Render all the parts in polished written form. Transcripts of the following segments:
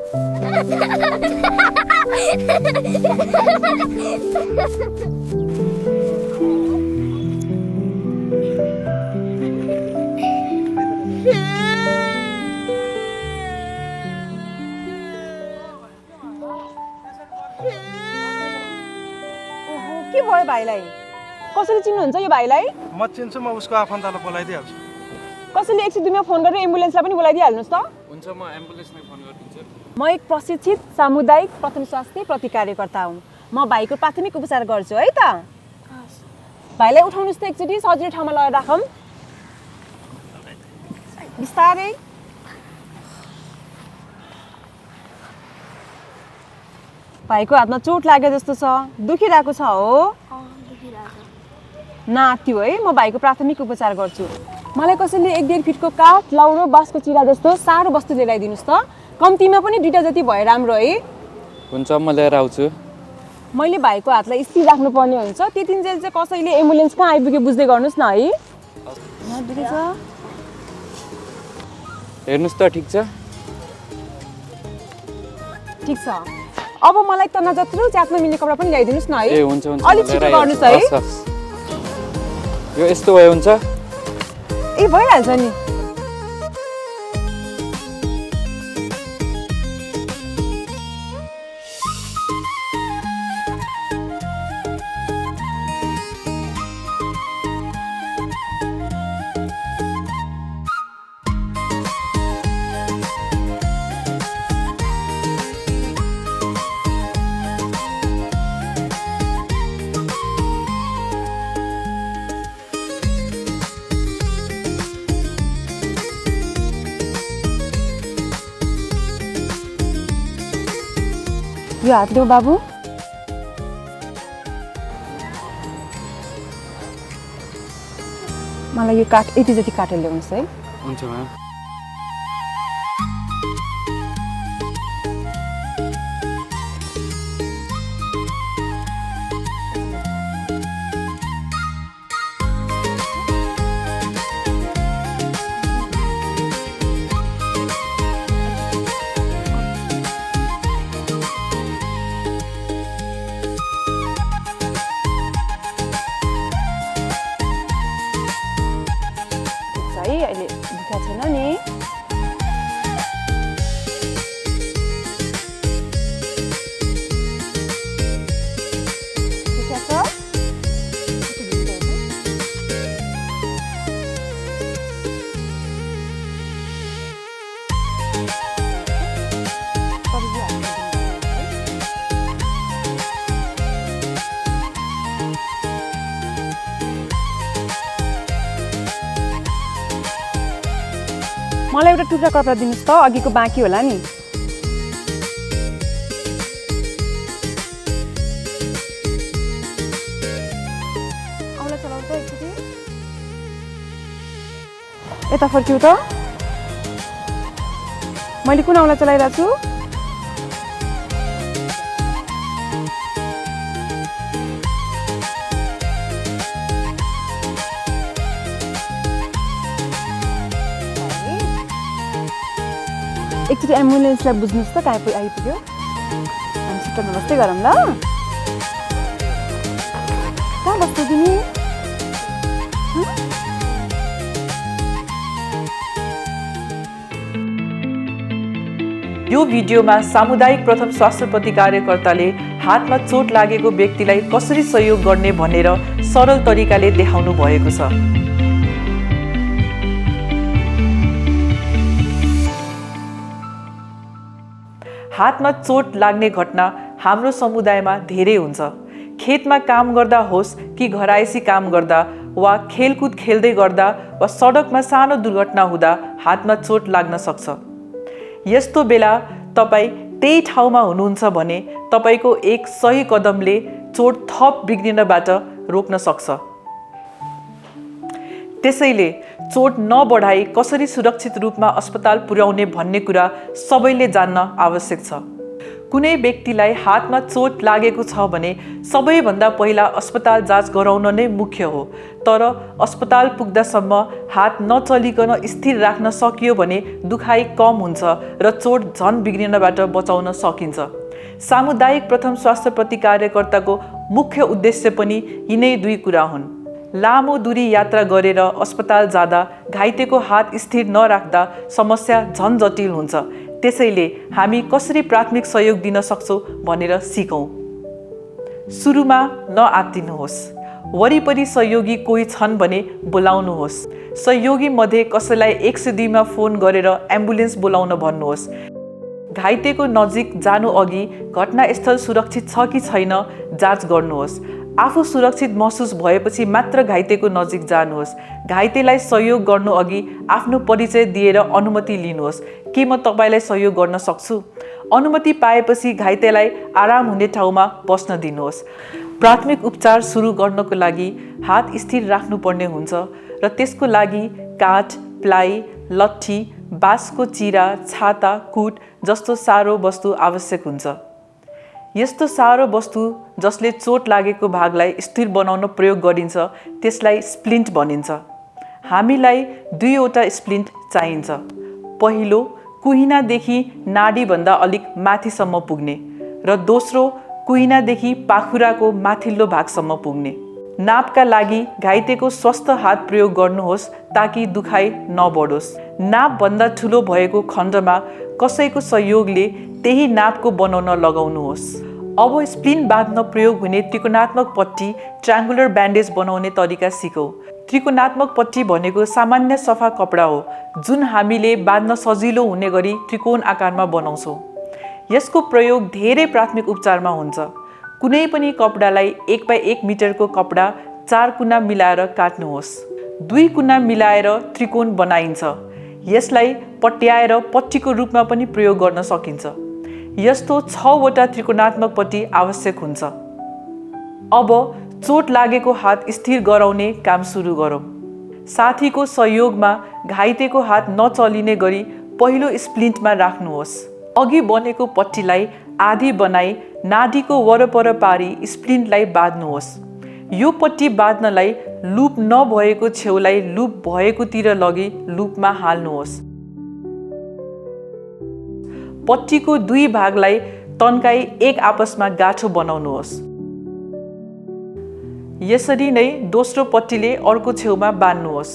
के भयो भाइलाई? कसरी चिन्नुहुन्छ यो भाइलाई? म चिन्छु, म उसको आफन्तलाई बोलाइदिइहाल्छु। कसैले 102 मा फोन गरेर एम्बुलेन्सलाई पनि बोलाइदिइहाल्नुस् त। हुन्छ, म एम्बुलेन्सलाई फोन गरिदिन्छु। म एक प्रशिक्षित सामुदायिक प्रथम स्वास्थ्य प्रति कार्यकर्ता हुँ। म भाइको प्राथमिक उपचार गर्छु है त। भाइलाई उठाउनुस् त एकचोटि सजिलो ठाउँमा लगेर राखौँ। बिस्तारै। भाइको हातमा चोट लाग्यो जस्तो छ, दुखिरहेको छ हो? नात्यो है, म भाइको प्राथमिक उपचार गर्छु। मलाई कसैले 1.5 फिटको काठ, लौरो, बाँसको चिरा जस्तो सारो वस्तु लिएर आइदिनुस् त। कम्तीमा पनि 2टा जति भए राम्रो है। हुन्छ, म लिएर आउँछु। मैले भाइको हातलाई स्थिर राख्नुपर्ने हुन्छ, त्यतिन्जेल चाहिँ कसैले एम्बुलेन्स कहाँ आइपुग्यो बुझ्दै गर्नुहोस् न है। हेर्नुहोस् त, ठिक छ? ठिक छ। अब मलाई तना जत्रो च्यात्न मिल्ने कपडा पनि ल्याइदिनुस् न है। ए हुन्छ हुन्छ, अलिक छिटो गर्नुहोस् है। यो यस्तो भए हुन्छ? ए भइहाल्छ नि। यो हात देऊ बाबु। मलाई यो काठ यति जति काटेर ल्याउनुहोस् है। हुन्छ म्याम। अहिले दुखा छैन नि। मलाई एउटा टुक्रा कपडा दिनुस् त, अघिको बाँकी होला नि। औँला चलाउ त एकचोटि। यता फर्किउ त। मैले कुन औँला चलाइरहेको छु? एकचोटि एम्बुलेन्सलाई बुझ्नुहोस् त कहाँ आइपुग्यो। हामी सिटमा बस्दै गरौँ ल। कहाँ बस्दै दिने? यो भिडियोमा सामुदायिक प्रथम स्वास्थ्य प्रति कार्यकर्ताले हातमा चोट लागेको व्यक्तिलाई कसरी सहयोग गर्ने भनेर सरल तरिकाले देखाउनु भएको छ। हातमा चोट लाग्ने घटना हाम्रो समुदायमा धेरै हुन्छ। खेतमा काम गर्दा होस् कि घरायसी काम गर्दा वा खेलकुद खेल्दै गर्दा वा सडकमा सानो दुर्घटना हुँदा हातमा चोट लाग्न सक्छ। यस्तो बेला तपाईँ त्यही ठाउँमा हुनुहुन्छ भने तपाईँको एक सही कदमले चोट थप बिग्रिनबाट रोक्न सक्छ। त्यसैले चोट नबढाई कसरी सुरक्षित रूपमा अस्पताल पुर्याउने भन्ने कुरा सबैले जान्न आवश्यक छ। कुनै व्यक्तिलाई हातमा चोट लागेको छ भने सबैभन्दा पहिला अस्पताल जाँच गराउन नै मुख्य हो। तर अस्पताल पुग्दासम्म हात नचलिकन स्थिर राख्न सकियो भने दुखाइ कम हुन्छ र चोट झन बिग्रिनबाट बचाउन सकिन्छ। सामुदायिक प्रथम स्वास्थ्य प्रति कार्यकर्ताको मुख्य उद्देश्य पनि यिनै दुई कुरा हुन्। लामो दूरी यात्रा गरेर अस्पताल जाँदा घाइतेको हात स्थिर नराख्दा समस्या झन जटिल हुन्छ। त्यसैले हामी कसरी प्राथमिक सहयोग दिन सक्छौँ भनेर सिकौँ। सुरुमा नआत्तिनुहोस्। वरिपरि सहयोगी कोही छन् भने बोलाउनुहोस्। सहयोगी मध्ये कसैलाई 102 मा फोन गरेर एम्बुलेन्स बोलाउन भन्नुहोस्। घाइतेको नजिक जानु अघि घटनास्थल सुरक्षित छ कि छैन जाँच गर्नुहोस्। आफू सुरक्षित महसुस भएपछि मात्र घाइतेको नजिक जानुहोस्। घाइतेलाई सहयोग गर्नु अघि आफ्नो परिचय दिएर अनुमति लिनुहोस्। के म तपाईलाई सहयोग गर्न सक्छु? अनुमति पाएपछि घाइतेलाई आराम हुने ठाउँमा बस्न दिनुहोस्। प्राथमिक उपचार सुरु गर्नको लागि हात स्थिर राख्नुपर्ने हुन्छ र त्यसको लागि काठ, प्लाई, लट्ठी, बाँसको चिरा, छाता, कुट जस्तो सारो वस्तु आवश्यक हुन्छ। यस्तो सारो वस्तु जसले चोट लागेको भागलाई स्थिर बनाउन प्रयोग गरिन्छ त्यसलाई स्प्लिन्ट भनिन्छ। हामीलाई 2 वटा स्प्लिन्ट चाहिन्छ। पहिलो कुहिनादेखि नाडीभन्दा अलिक माथिसम्म पुग्ने र दोस्रो कुहिनादेखि पाखुराको माथिल्लो भागसम्म पुग्ने। नापका लागि घाइतेको स्वस्थ हात प्रयोग गर्नुहोस् ताकि दुखाइ नबढोस्। नापभन्दा ठुलो भएको खण्डमा कसैको सहयोगले त्यही नापको बनाउन लगाउनुहोस्। अब स्प्लिन बाँध्न प्रयोग हुने त्रिकोणात्मक पट्टी ट्रायङ्गुलर ब्यान्डेज बनाउने तरिका सिकौँ। त्रिकोणात्मक पट्टी भनेको सामान्य सफा कपडा हो जुन हामीले बाँध्न सजिलो हुने गरी त्रिकोण आकारमा बनाउँछौँ। यसको प्रयोग धेरै प्राथमिक उपचारमा हुन्छ। कुनै पनि कपडालाई 1 बाइ 1 मिटरको कपडा 4 कुना मिलाएर काट्नुहोस्। 2 कुना मिलाएर त्रिकोण बनाइन्छ। यसलाई पट्याएर पट्टीको रूपमा पनि प्रयोग गर्न सकिन्छ। यस्तो 6 वटा त्रिकोणात्मक पट्टी आवश्यक हुन्छ। अब चोट लागेको हात स्थिर गराउने काम सुरु गरौँ। साथीको सहयोगमा घाइतेको हात नचलिने गरी पहिलो स्प्लिन्टमा राख्नुहोस्। अघि बनेको पट्टीलाई आधी बनाई नाडीको वरपर पारी स्प्लिन्टलाई बाँध्नुहोस्। यो पट्टी बाँध्नलाई लुप नभएको छेउलाई लुप भएकोतिर लगी लुपमा हाल्नुहोस्। पट्टीको 2 भागलाई तन्काई एक आपसमा गाँठो बनाउनुहोस्। यसरी नै दोस्रो पट्टीले अर्को छेउमा बाँध्नुहोस्।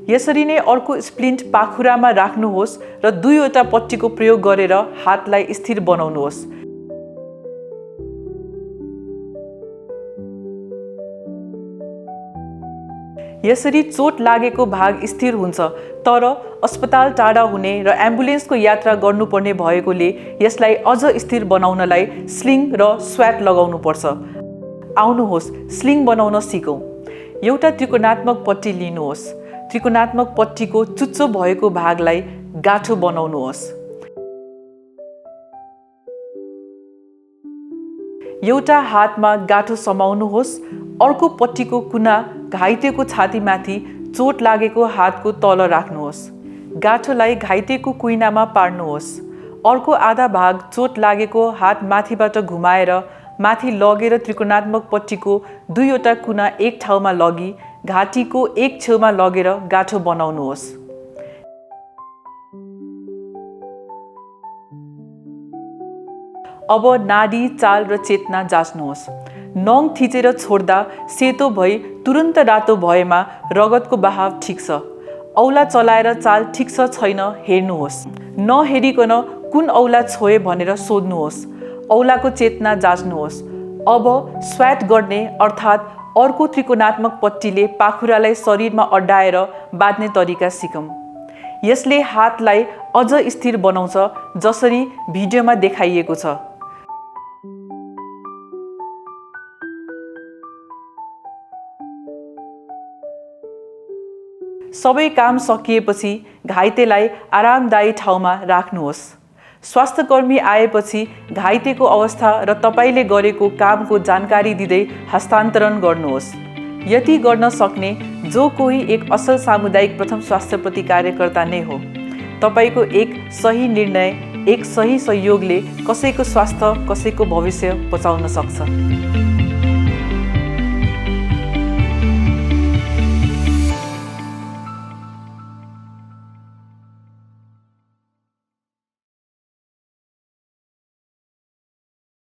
यसरी नै अर्को स्प्लिन्ट पाखुरामा राख्नुहोस् र 2 वटा पट्टीको प्रयोग गरेर हातलाई स्थिर बनाउनुहोस्। यसरी चोट लागेको भाग स्थिर हुन्छ तर अस्पताल टाढा हुने र एम्बुलेन्सको यात्रा गर्नुपर्ने भएकोले यसलाई अझ स्थिर बनाउनलाई स्लिङ र स्वाट लगाउनुपर्छ। आउनुहोस् स्लिङ बनाउन सिकौँ। एउटा त्रिकोणात्मक पट्टी लिनुहोस्। त्रिकोणात्मक पट्टीको चुच्चो भएको भागलाई गाँठो बनाउनुहोस्। एउटा हातमा गाँठो समाउनुहोस्। अर्को पट्टीको कुना घाइतेको छातीमाथि चोट लागेको हातको तल राख्नुहोस्। गाँठोलाई घाइतेको कुइनामा पार्नुहोस्। अर्को आधा भाग चोट लागेको हात माथिबाट घुमाएर माथि लगेर त्रिकोणात्मक पट्टीको 2 वटा कुना एक ठाउँमा लगी घाँटीको एक छेउमा लगेर गाँठो बनाउनुहोस्। अब नाडी, चाल र चेतना जाँच्नुहोस्। नङ थिचेर छोड्दा सेतो भई तुरुन्त रातो भएमा रगतको बहाव ठिक छ। औला चलाएर चाल ठिक छ छैन हेर्नुहोस्। नहेरिकन कुन औला छोए भनेर सोध्नुहोस्। औलाको चेतना जाँच्नुहोस्। अब स्वाट गर्ने अर्थात् अर्को त्रिकोणात्मक पट्टीले पाखुरालाई शरीरमा अड्डाएर बाँध्ने तरिका सिकौँ। यसले हातलाई अझ स्थिर बनाउँछ जसरी भिडियोमा देखाइएको छ। सबै काम सकिएपछि घाइतेलाई आरामदायी ठाउँमा राख्नुहोस्। स्वास्थ्यकर्मी आएपछि घाइतेको अवस्था र तपाईले गरेको कामको जानकारी दिँदै हस्तान्तरण गर्नुहोस्। यति गर्न सक्ने जो कोही एक असल सामुदायिक प्रथम स्वास्थ्य प्रति कार्यकर्ता नै हो। तपाईको एक सही निर्णय एक सही सहयोगले कसैको स्वास्थ्य कसैको भविष्य बचाउन सक्छ।